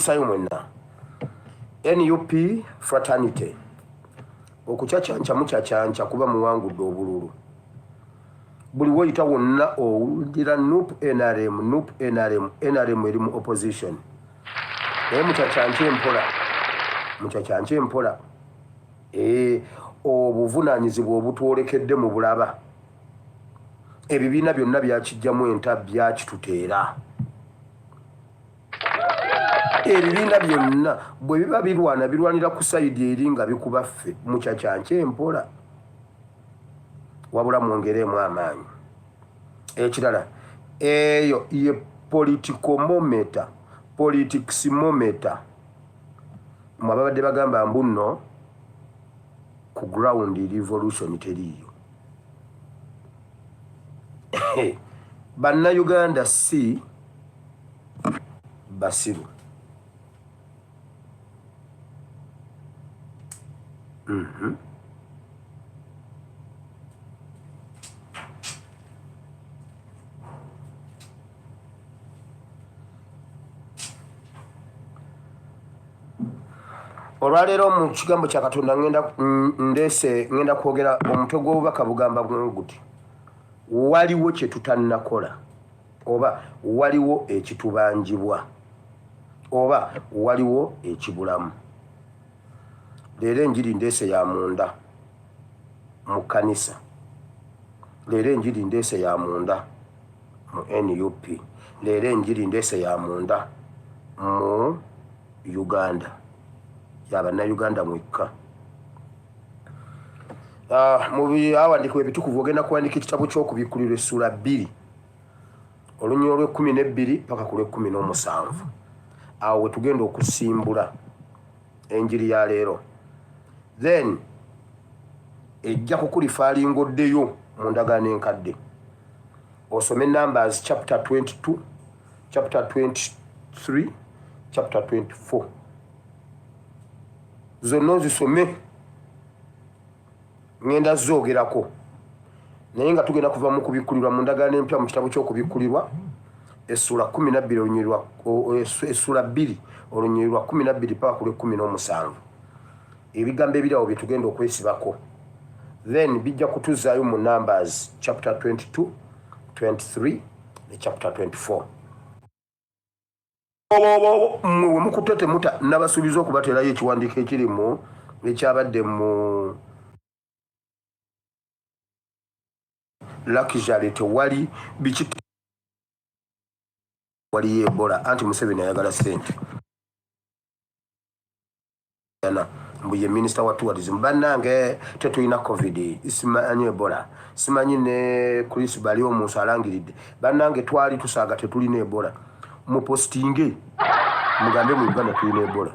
Sayo mwenna. NUP fraternity okucacanca mucacanca kuba muwangudde obululu. Buli woyita wonna owulira NUP NRM, NUP NRM, NRM eri mu opposition. Naye mucacanca empola, mucacanca empola. Ee, obuvunaanyizibwa obutwolekedde mu bulaba. Ebibiina byonna byakijjamu enta byakituteera. Ebibiina byonna bwe biba birwana birwanira ku sayidi eri nga bikuba ffe. Mucacanca empola, wabula mwongereemu amaanyi. Ekirala, eyo ye politicomometer, politicsmometer. Mwe ababadde bagamba mbu nno ku ground revolution teriiyo. Bannayuganda si basiru. Olwaleero mu kigambo kya Katonda ngenda ndeese ngenda kwogera omutwe gw'obubaka bugamba guti waliwo kye tutannakola oba waliwo ekitubanjibwa oba waliwo ekibulamu. Leero enjiri ndeese ya munda mu kkanisa. Leero enjiri ndeese ya munda mu NUP. Leero enjiri ndeese ya munda mu Uganda ya bannayuganda mwekka. Mu byawandiikibwa ebitukuvu ogenda kuwandiika ekitabo ky'Okubikkulirwa essuula 2 olunyiriri olw'ekkumi n'ebbiri paka ku lw'ekkumi n'omusanvu. Awo we tugenda okusimbula enjiri ya leero. Then ejja kukulifaalinga oddeyo mu ndagaano enkadde osome Numbers chapter 22, chapter 23, chapter 24 zonna ozisome, ngenda zoogerako, naye nga tugenda kuva mu kubikkulirwa mu ndagaano empya mu kitabo ky'Okubikkulirwa essuula 12 olunyiriri essuula 2 olunyiriri lwa 12 paka ku lw'ekkumi n'omusanvu. Ebigambo ebiri awo bye tugenda okwesibako, then bijja kutuzaayo mu Numbers chapter 22, 23 ne chapter 24. Mmwe we mukutte temuta, nabasuubiza okubateerayo ekiwandiiko ekiri mu ekyabadde mu luxury tewali biki waliyo Ebola anti Museveni ayagala ssente mbu ye minisita wa tourism. Bannange, tetulina COVID, simanyi Ebola, simanyi ne Chris bali omunsi alangiridde. Bannange, twali tusaaga, tetulina Ebola. Mupositinge mugambe mu Uganda tulina Ebola.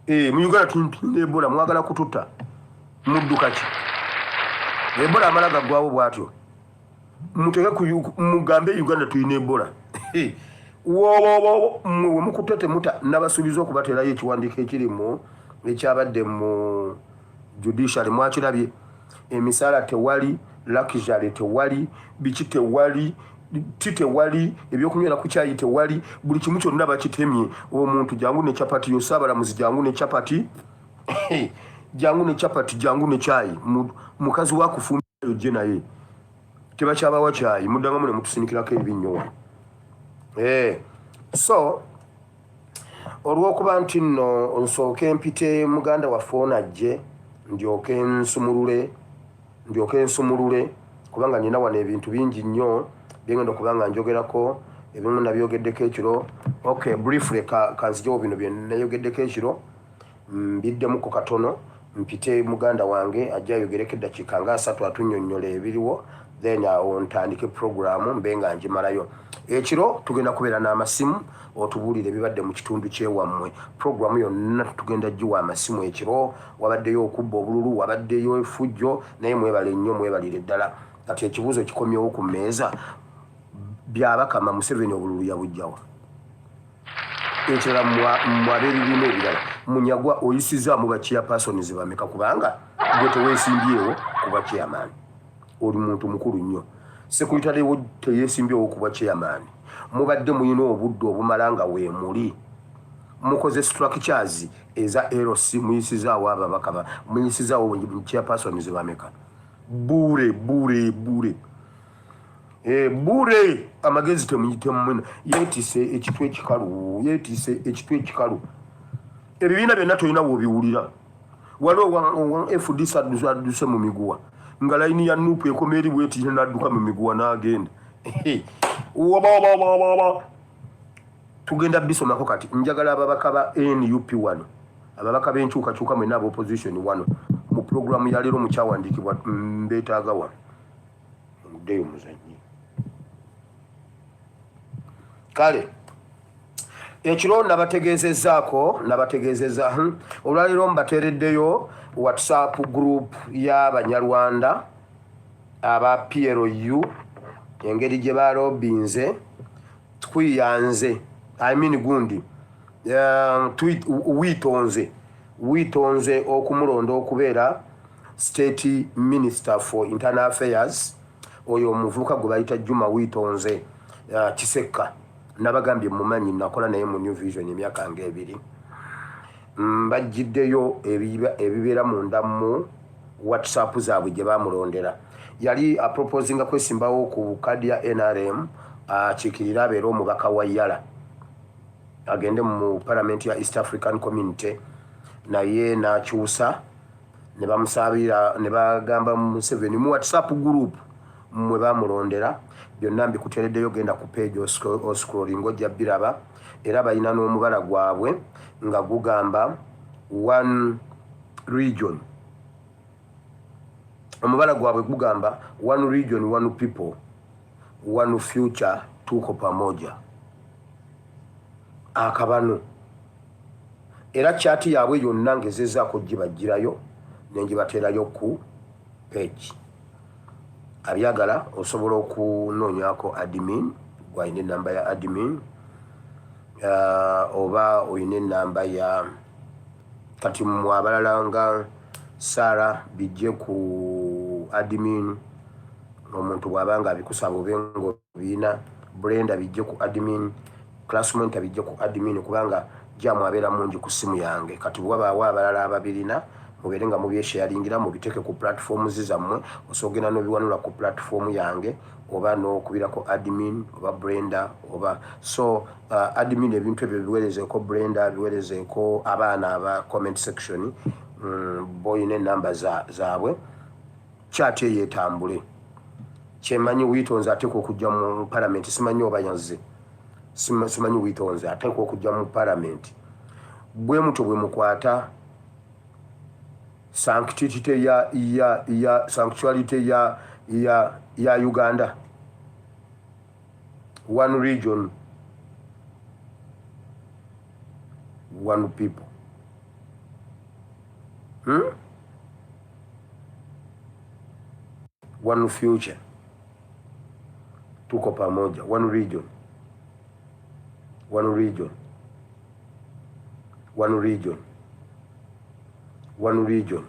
Mu Uganda tulina Ebola. Mwagala kututa mudduka ki? Ebola amala gaggwawo bw'atyo. Muteke mugambe Uganda tulina Ebola. Wowowowo, mmwe we mukutte temuta, nabasuubiza okubateerayo ekiwandiiko ekiri mu ekyabadde mu judiciary mwakirabye. Emisaala tewali, luxury tewali, biki tewali, ti tewali, ebyokunywera ku kyayi tewali, buli kimu kyonna bakitemye. Omuntu jangu ne chapati yo, Ssaabalamuzi jangu ne chapati, jangu ne chapati, jangu ne kyayi, mukazi wa kufumbirayo gye naye tebakyabawa kyayi, muddangamu ne mutusinikirako ebinnyo wano. So olw'okuba nti nno nsooke mpite muganda waffe ono ajje ndyoke nsumulule, ndyoke nsumulule, kubanga nina wano ebintu bingi nnyo byengenda okuba nga njogerako, ebimu nabyogeddeko ekiro. Okay, briefly kanzijewo bino bye nayogeddeko ekiro mbiddemuko katono, mpite muganda wange ajja ayogereko eddakiika nga 30 atunnyonnyola ebiriwo, then awo ntandike programu mbe nga ngimalayo. Ekiro tugenda kubeera n'amasimu otubuulire ebibadde mu kitundu kyewammwe. Programu yonna tugenda giwa amasimu ekiro. Wabaddeyo okubba obululu, wabaddeyo efujjo, naye mwebale nnyo, mwebalire ddala. Kati ekibuuzo kikomyewo ku mmeeza, Byabakama Museveni obululu yabujjawa? Ekirala, mmwe ab'ebibiina ebirala, Munyagwa oyisizaamu ba chairpersons bameka? Kubanga gwe teweesimbyewo kuba chairman, oli muntu mukulu nnyo. Sekuritale wo teyeesimbyewo kuba chairman. Mubadde mulina obudde obumala nga weemuli. Mukoze structures eza LC, muyisizaawo ababaka, muyisizaawo chairpersons bameka? Bure bure bure. Bure amagezi temuyite yeetise ekitwe ekikalu, yeetise ekitwe ekikalu. Ebibiina byonna tolina w'obiwulira. Waliwo FDC adduse mu miguwa nga layini ya NUP ekoma eri bweti, n'adduka mu miguwa n'agenda. Wababababa tugenda bisomako. Kati njagala ababaka ba NUP wano, ababaka b'enkyukakyuka mwenna aba opposition wano mu puroguramu ya leero mukyawandiikibwa mbeetaaga wano muddeyo muzannyi. Kale ekiro nabategeezezzaako, nabategeezezza olwaleero mbateereddeyo WhatsApp group y'Abanyarwanda aba PLU, engeri gye balobinze twiyanze, I mean gundi witonze, witonze okumulonda okubeera State Minister for Internal Affairs. Oyo omuvubuka gwe bayita Juma Witonze Kisekka, nabagambye mumanyi, nakola naye mu New Vision emyaka nga 2. Mbajjiddeyo ebibeera munda mu WhatsApp zaabwe gye bamulondera. Yali aproposinga kwesimbawo ku kadi ya NRM, akiikirira abeere omubaka wa Yala, agende mu palamenti ya East African Community, naye n'akyusa ne bamusaabira ne bagamba Museveni. Mu WhatsApp group mwe bamulondera byonna mbikuteereddeyo. Genda ku page oscrolling ojja biraba. Era balina n'omubala gwabwe nga gugamba one region, omubala gwabwe gugamba one region, one people, one future, tuko pamoja. Akabano era chat yaabwe yonna ngezezaako gibagirayo nengibateerayo ku page. Abyagala osobola okunoonyako admin gwalina enamba ya admin, oba olina enamba ya kati mmwe abalala nga Sara bijje ku admin. Omuntu bw'aba nga abikusaba obe nga obiina, Brenda bijje ku admin, class monitor bijje ku admin, kubanga jamu abeera mungi ku ssimu yange. Kati bwewabaawo abalala ababirina, mubeere nga mubyesharingira, mubiteeke ku platforms zammwe. Osobola ogenda n'obiwanula ku platform yange oba n'okubirako admin oba Brenda oba so admin. Ebintu ebyo biweerezeeko Brenda, biweerezeeko abaana aba comment section, boyina enamba zaabwe. Chat eyo etambule. Kyemanyi Witonze ateekwa okujja mu palamenti. Simanyi oba yazze, simanyi. Witonze ateekwa okujja mu palamenti. Bwe mutyo bwe mukwata sanctity ya sanctuality ya Uganda. One region, one people, One future, tuko pamoja. One region, one region, one region, one region,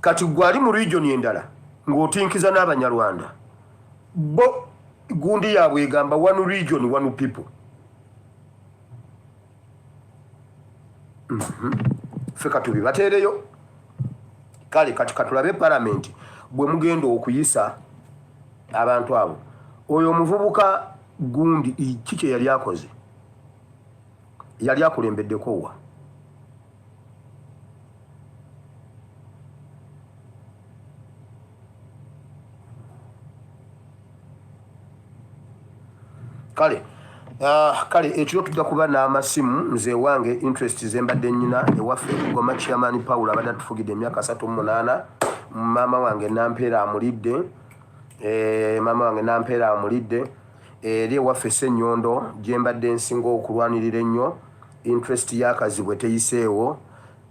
Kati gwali mu region endala ng'otinkiza n'Abanyarwanda, bo gundi yaabwe egamba one region, one people. Ffe katubibateereyo. Kale kati katulabe palamenti bwe mugenda okuyisa abantu abo. Oyo omuvubuka gundi ki kye yali akoze? Yali akulembeddeko wa? Kale kale ekiro tujja kuba n'amasimu. Nze wange interest zembadde nyina ewaffe Goma, chairman Paul abadde atufugidde emyaka 38. Maama wange Nampeera amulidde, maama wange Nampeera amulidde. Eri ewaffe Ssenyondo gye mbadde nsinga okulwanirira ennyo interest y'Akazibwe teyiseewo.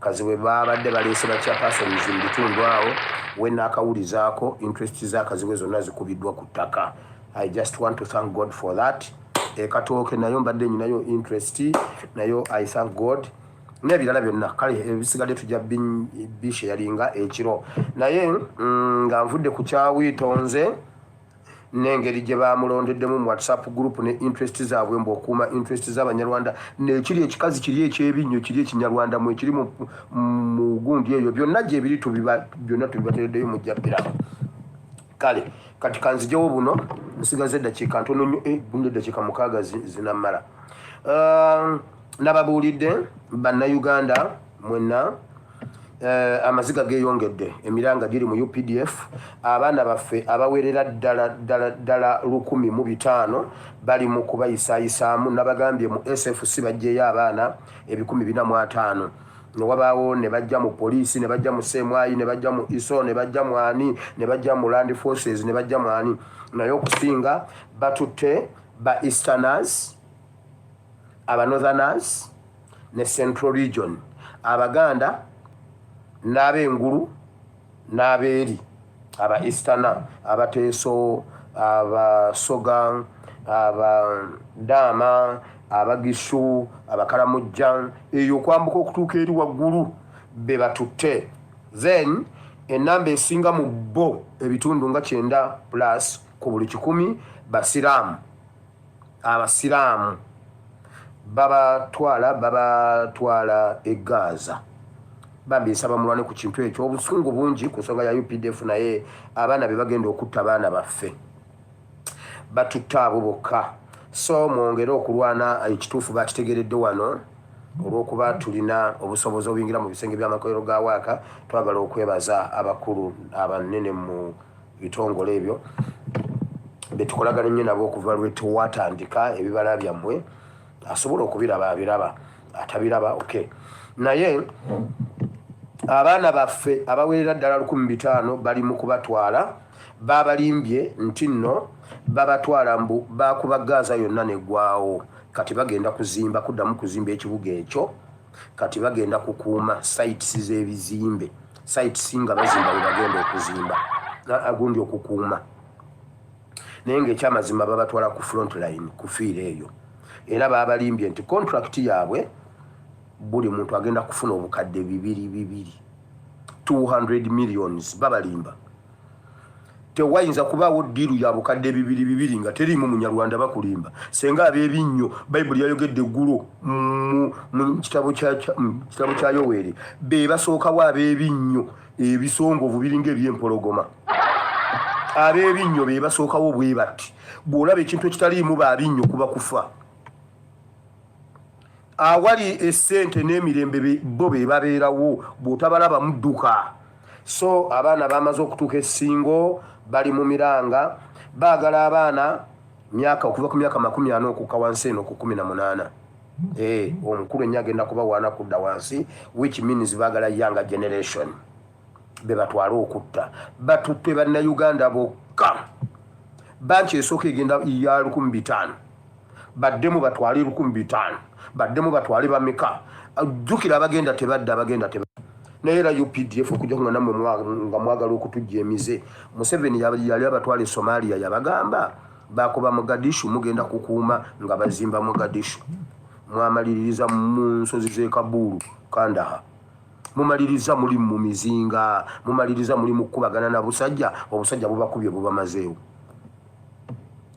Kazibwe babadde baleese ba chairpersons mu bitundu awo we naakawulizaako interest z'Akazibwe zonna zikubiddwa ku ttaka. I just want to thank God for that. Ekatooke nayo mbadde nyinayo interest nayo, I thank God. N'ebirala byonna, kale ebisigadde tujja bisharinga ekiro. Naye nga nvudde ku kyawiitonze n'engeri gye bamulondeddemu mu WhatsApp group ne interest zaabwe, mbu okuuma interest z'Abanyarwanda, nekiri ekikazi kiri ekyebinnyo kiri Ekinyarwanda mu ekiri mu gundi eyo, byonna gyebiri, byonna tubibatereddeyo, mujja biraba. Kale kati kanzijewo buno, nsigaze eddakiika ntono nnyo, gundi eddakiika 6 zinammala. Nababuulidde Bannayuganda mwenna, amaziga geeyongedde, emiranga giri mu UPDF. Abaana baffe abawerera ddala ddala ddala 1500 bali mu kubayisaayisaamu. Nabagambye mu SFC bajjeyo abaana 450, newabaawo ne bajja mu poliisi, ne bajja mu CMI, ne bajja mu ISO, ne bajja mu ani, ne bajja mu Land Forces, ne bajja mu ani. Naye okusinga batutte ba Easterners, aba Northerners ne Central Region, Abaganda n'ab'engulu n'abeeri, aba Easterner, Abateeso, Abasoga, Abadaama, Abagisu, Abakalamujja, eyo okwambuka okutuuka eri waggulu be batutte. Then enamba esinga mu bo, ebitundu nga 90 plus ku buli 100, basiraamu. Abasiraamu babatwala e Gaza. Bambi nsaba mulwane ku kintu ekyo. Obusungu bungi ku nsonga ya UPDF, naye abaana be bagenda okutta, abaana baffe batutte abo bokka. So mwongere okulwana. Ekituufu bakitegeredde wano olw'okuba tulina obusobozi obuyingira mu bisenge by'amakolero ga waaka. Twagala okwebaza abakulu abanene mu bitongole ebyo betukolagana ennyo nabo okuva lwe tewatandika. Ebibala byammwe asobola okubiraba abiraba, atabiraba okay. Naye abaana baffe abawerera ddala 1500 bali mu kubatwala. Babalimbye nti nno babatwala mbu bakuba Gaza yonna neggwawo, kati bagenda kuzimba, kuddamu kuzimba ekibuga ekyo. Kati bagenda kukuuma sites z'ebizimbe, sites nga bazimba bwe bagenda okuzimba agundi okukuuma. Naye ngaekyamazima babatwala ku front line kufiira eyo. Era babalimbye nti contract yaabwe buli muntu agenda kufuna obukadde bibiri bibiri, 200 millions. Babalimba. Tewayinza kubaawo deal ya bukadde bibiri bibiri nga teriimu Munyarwanda. Bakulimba. Senga ab'ebinnyo, Bayibuli yayogedde eggulo mu kitabo kya Yoweeri, be basookawo ab'ebinnyo ebisongovu biringa ebyempologoma. Ab'ebinnyo be basookawo bwe bati. Bw'olaba ekintu ekitaliimu babinnyo, kuba kufa. Awali essente n'emirembe, bo be babeerawo. Bw'otabalaba mudduka. So abaana bamaze okutuuka essingo, bali mu miranga. Baagala abaana myaka okuva ku myaka 40 okukka wansi eno ku 18. Omukulu ennyo agenda kubawaana kudda wansi, which means baagala younger generation be batwale okutta. Batutte Bannayuganda bokka. Banki esooka egenda ya 1500, baddemu batwale 1500, baddemu batwale bameka? Jjukira abagenda tebadda, abagenda tebadda. Naye era UPDF, okujja nga nammwe nga mwagala okutujja emize. Museveni yali abatwala e Somalia, yabagamba bakuba Mogadishu, mugenda kukuuma nga bazimba Mogadishu. Mwamaliririza mu nsozi z'e Kabuulu, Kandaha. Mumaliriza muli mu mizinga, mumaliriza muli mu kkubagana na busajja. Obusajja bubakubye, bubamazeewo,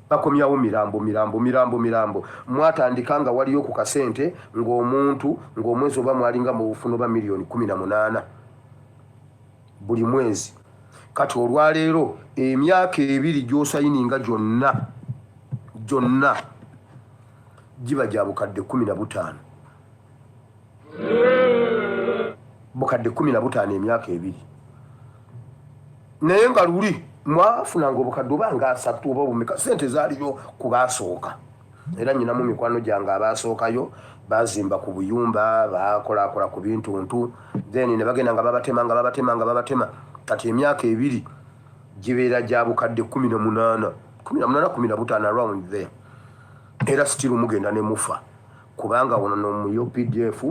bakomyawo mirambo, mirambo, mirambo, mirambo. Mwatandika nga waliyo ku kasente, ng'omuntu ng'omwezi oba mwalinga mu bufuno ba miliyoni 18 buli mwezi. Kati olwaleero emyaka 2 gy'osayininga gyonna gyonna giba gya bukadde 15, bukadde 15 emyaka 2. Naye nga luli mwafunanga obukadde oba nga asatu oba bumeka. Sente zaaliyo ku baasooka. Era nyinamu mikwano gyange abaasookayo, bazimba ku buyumba, bakolakola ku bintuntu, then ne bagenda nga babatema, nga babatema, nga babatema. Kati emyaka 2 gibeera gya bukadde 18, 18, 15, around there. Era still mugenda ne mufa, kubanga wono mu UPDF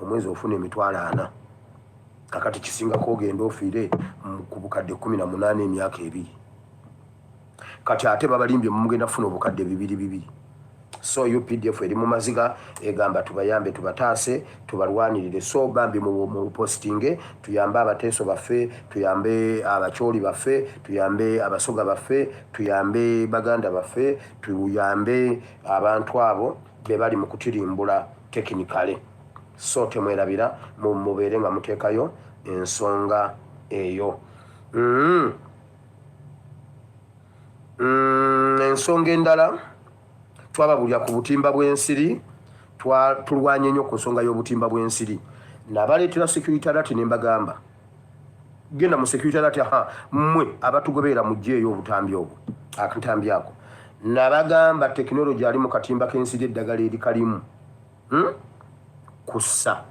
omwezi ofuna 400,000. Kakati kisingako ogenda ofiire ku bukadde 18 emyaka 2. Kati ate babalimbye mugenda kufuna obukadde bibiri bibiri. So UPDF eri mu maziga, egamba tubayambe, tubataase, tubalwanirire. So bambi mu postinge, tuyambe Abateeso baffe, tuyambe Abakyoli baffe, tuyambe Abasoga baffe, tuyambe baganda baffe, tuyambe abantu abo be bali mu kutirimbula technically. So temwerabira, mubeere nga muteekayo ensonga eyo. Ensonga endala, twababulya ku butimba bw'ensiri. Tulwanye nnyo ku nsonga y'obutimba bw'ensiri. Nabaleetera security alert ne mbagamba, genda mu security alert. Aha, mmwe abatugoberera, mugjeeyo obutambi obwo, akatambi ako. Nabagamba tekinologi ali mu katimba k'ensiri, eddagala erikalimu, Kussa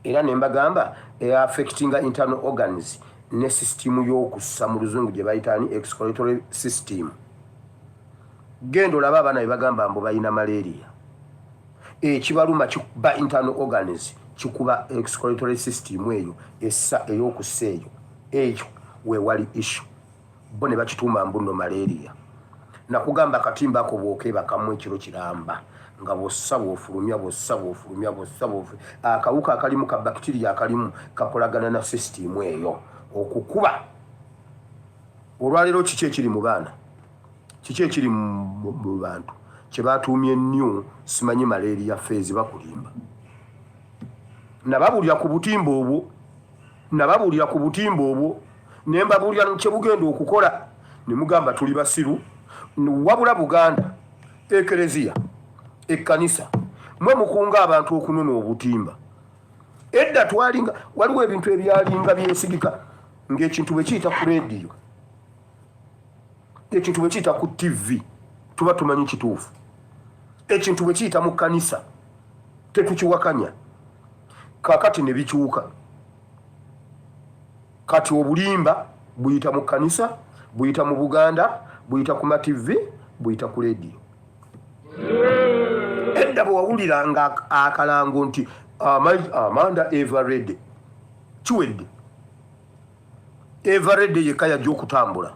era ne mbagamba affectinga internal organs ne sisitimu y'okussa, mu Luzungu gye bayita ni excretory system. Genda olaba abaana be bagamba mbu balina malaria, ekibaluma kikuba internal organs, kikuba excretory system eyo essa ey'okussa eyo. Ekyo wewali issue, bo ne bakituuma mbu nno malaria. Nakugamba akatimba ako bw'okeebakamu ekiro kiramba, nga bw'ossa bw'ofulumya, bw'ossa bw'ofulumya, bw'ossa bw'ofu, akawuka akalimu ka bacteria akalimu kakolagana na sisitimu eyo okukuba. Olwaleero kiki ekiri mu baana? Kiki ekiri mu bantu kyebatuumye new simanyi malaria phase? Bakulimba. Nababuulira ku butimba obwo, nababuulira ku butimba obwo, ne mbabuulira kyebugenda okukola, ne mugamba tuli basiru. Wabula Buganda, ekereziya, ekkanisa, mwe mukunga abantu okunona obutimba. Edda twalinga, waliwo ebintu ebyalinga byesigika, ng'ekintu bwe kiyita ku rediyo, ekintu bwe kiyita ku TV, tuba tumanyi kituufu. Ekintu bwe kiyita mu kkanisa, tetukiwakanya. Kakati ne bikyuka, kati obulimba buyita mu kkanisa, buyita mu Buganda, buyita ku mativi, buyita ku rediyo. Edda bwe wawuliranga akalango nti Amanda Eveready, kiwedde. Eveready yekka yajja okutambula.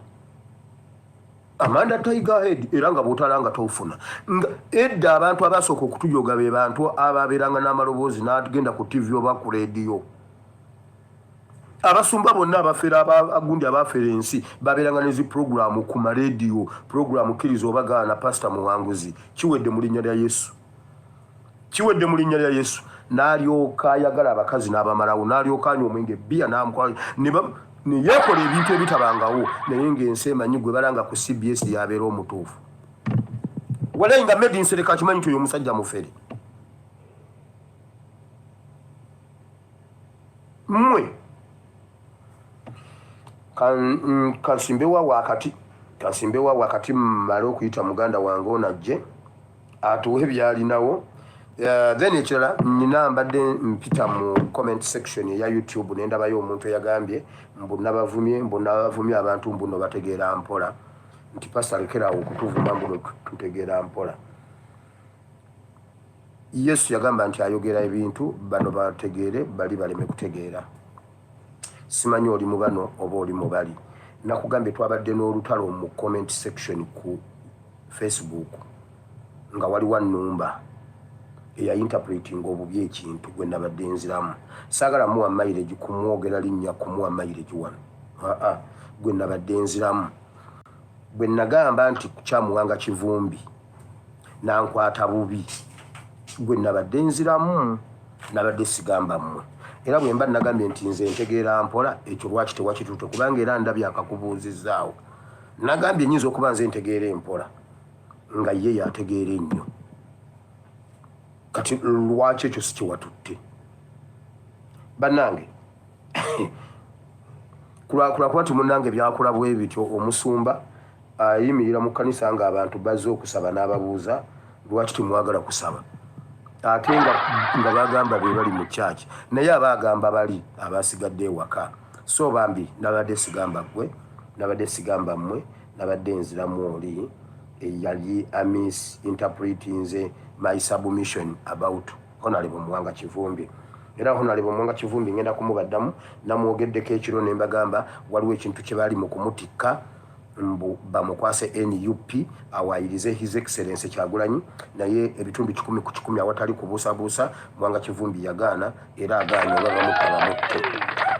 Amanda Tiger Head, era nga bw'otalanga tofuna. Nga edda abantu abasooka okutujoga be bantu ababeeranga n'amaloboozi, n'agenda ku TV oba ku rediyo. Abasumba bonna abafera, agundi abafera ensi, babeeranga ne zi puroguramu ku marediyo, puroguramu kkiriza oba gaana, Pasita Muwanguzi. Kiwedde mu linnya lya Yesu, kiwedde mu linnya lya Yesu. N'alyoka ayagala abakazi n'abamalawo, n'alyoka anywa omwenge, bbiya, n'amukola ne yeekola ebintu ebitabangawo, naye ng'ensi emanyi gwe balanga ku CBS yabeera omutuufu. Walayi nga Medi Nsereka akimanyi nti oyo omusajja mufere. Mmwe kansimbewa wakati, kansimbewa wakati, mmale okuyita muganda wange ono ajje atuwe byalinawo. Then ekirala, nina mbadde mpita mu comment section eya YouTube, nendabayo omuntu eyagambye mbu nabavumye, mbu nabavumye abantu, mbu no bategeera mpola, nti pasita lekerawo okutuvuma, mbu tutegeera mpola. Yesu yagamba nti ayogera ebintu bano bategeere, bali baleme kutegeera. Simanyi oli mu bano oba oli mu bali. Nakugambye twabadde n'olutalo mu comment section ku Facebook, nga waliwo annumba eyainterpreting obubi ekintu gwe nabadde nziramu. Saagala muwa mileage kumwogera linnya, kumuwa mileage wano. Aa, gwe nabadde nziramu, bwe nagamba nti Kyamuwanga Kivumbi nankwata bubi, gwe nabadde nziramu, nabadde sigamba mmwe. Era bwe mba nagambye nti nze ntegeera mpola, ekyo lwaki tewakitutte? Kubanga era ndabye akakubuuzizaawo. Nagambye nyinza okuba nze ntegeera empola, nga ye yategeera ennyo. Kati lwaki ekyo si kyewatutte? Bannange, kulwakuba nti munnange byakula bwe bityo, omusumba ayimirira mu kkanisa ng'abantu bazze okusaba, n'ababuuza lwaki temwagala kusaba, ate nga bagamba be bali mu kyaki, naye aba agamba bali abasigadde ewaka. So bambi, nabadde sigamba ggwe, nabadde sigamba mmwe, nabadde nziramu oli eyali amisinterpretinze my submission about Honorable Muwanga Kivumbi. Era Honorable Muwanga Kivumbi ngenda kumubaddamu. Namwogeddeko ekiro ne mbagamba waliwo ekintu kye bali mu kumutikka. Mbu bamukwase NUP awaayirize His Excellency Kyagulanyi, naye ebitundu 100% awatali kubuusabuusa Mwanga Kivumbi yagaana era agaanye, oba bamutta bamutte.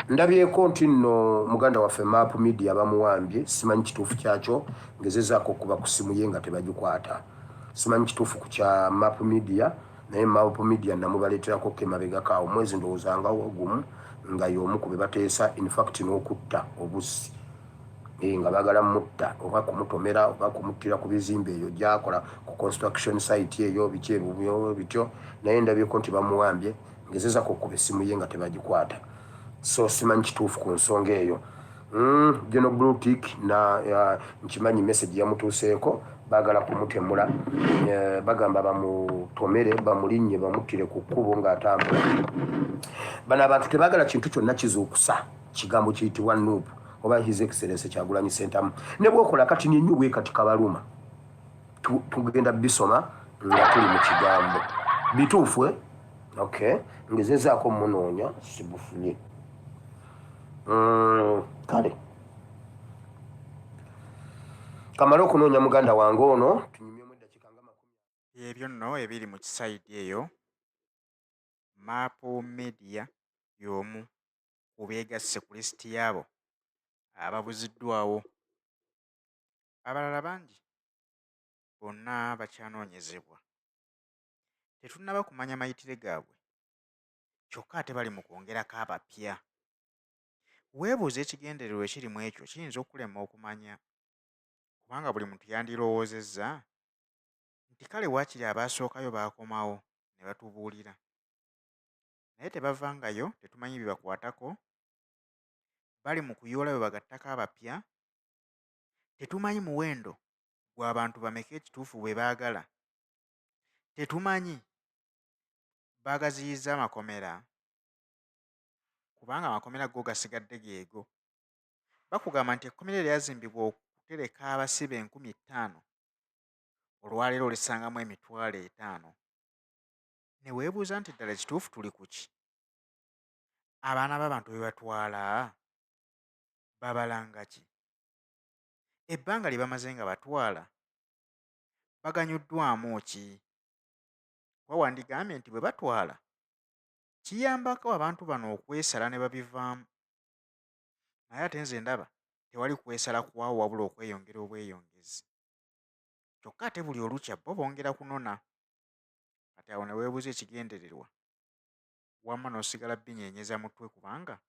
Ndabyeko nti nno muganda waffe Map Media bamuwambye, simanyi kituufu kyakyo, ngezezaako okuba ku ssimu ye nga tebagikwata. Simanyi kituufu ku kya Map Media, naye Map Media namubaleeterako ko emabegako awo mwezi ndowooza nga gumu, nga y'omu ku be bateesa infact n'okutta obussi nga baagala mutta oba kumutomera oba kumuttira ku bizimbe eyo gyakola ku construction site eyo, biki ebyo bityo. Naye ndabyeko nti bamuwambye, ngezezako okuba essimu ye nga tebagikwata, so simanyi kituufu ku nsonga eyo. General Bluetick na nkimanyi message yamutuuseeko, baagala kumutemula, bagamba bamutomere, bamulinnye, bamuttire ku kkubo ng'atambula. Bano abantu tebaagala kintu kyonna kizuukusa kigambo kiyitibwa NUP oba His Excellence Kyagulanyi Sentamu. Ne bwokola kati nnyo bwe kati kabaluma, tugenda bisoma nga tuli mu kigambo bituufu, eh? Okay, ngezezaako munoonya sibufunye. Kale kamale okunoonya muganda wange ono, tunyumyemu eddakiika nga 20. Ebyo nno ebiri mu kisayidi eyo. Map Media y'omu ku beegasse ku lisiti y'abo ababuziddwawo. Abalala bangi bonna bakyanoonyezebwa. Tetunnaba kumanya mayitire gaabwe kyokka ate bali mu kwongerako abapya. Weebuuze ekigendererwa ekiri mu ekyo kiyinza okukulema okumanya kubanga buli muntu yandirowoozezza nti kale waakiri abaasookayo baakomawo ne batubuulira. Naye tebavangayo, tetumanyi bibakwatako, bali mu kuyoola bwe bagattako abapya, tetumanyi muwendo gwa bantu bameka ekituufu bwe baagala, tetumanyi baagaziyizza amakomera kubanga amakomera go gasigadde geego. Bakugamba nti ekkomera eryazimbibwa okutereka abasibe 5000 olwaleero olisangamu 50,000. Ne weebuuza nti ddala ekituufu tuli ku ki? Abaana b'abantu be batwala babalanga ki? Ebbanga lye bamaze nga batwala baganyuddwamu ki? Kuba wandigambye nti bwe batwala kiyambako abantu bano okwesala ne babivaamu. Naye ate nze ndaba tewali kwesala kwawo wabula okweyongera obweyongezi. Kyokka ate buli olukya bo bongera kunona. Kati awo ne weebuuza ekigendererwa wamma n'osigala binyenyeza mutwe kubanga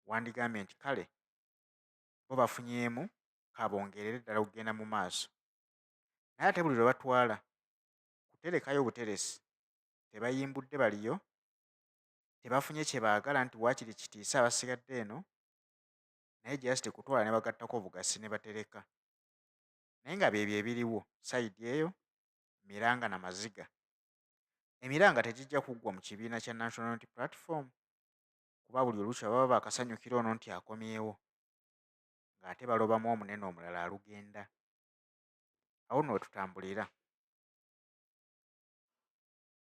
wandigambye nti kale bo bafunyeemu kabongerere ddala okugenda mu maaso. Naye ate buli lwe batwala kuterekayo buteresi, tebayimbudde baliyo, tebafunye kye baagala nti waakiri kitiise abasigadde eno, naye just kutwala ne bagattako bugasi ne batereka. Naye nga byebyo ebiriwo sayidi eyo miranga na maziga. Emiranga tegijja kuggwa mu kibiina kya National Unity Platform kuba buli olukya baba baakasanyukira ono nti akomyewo ng'ate balobamu omunene omulala alugenda. Awo nno we tutambulira.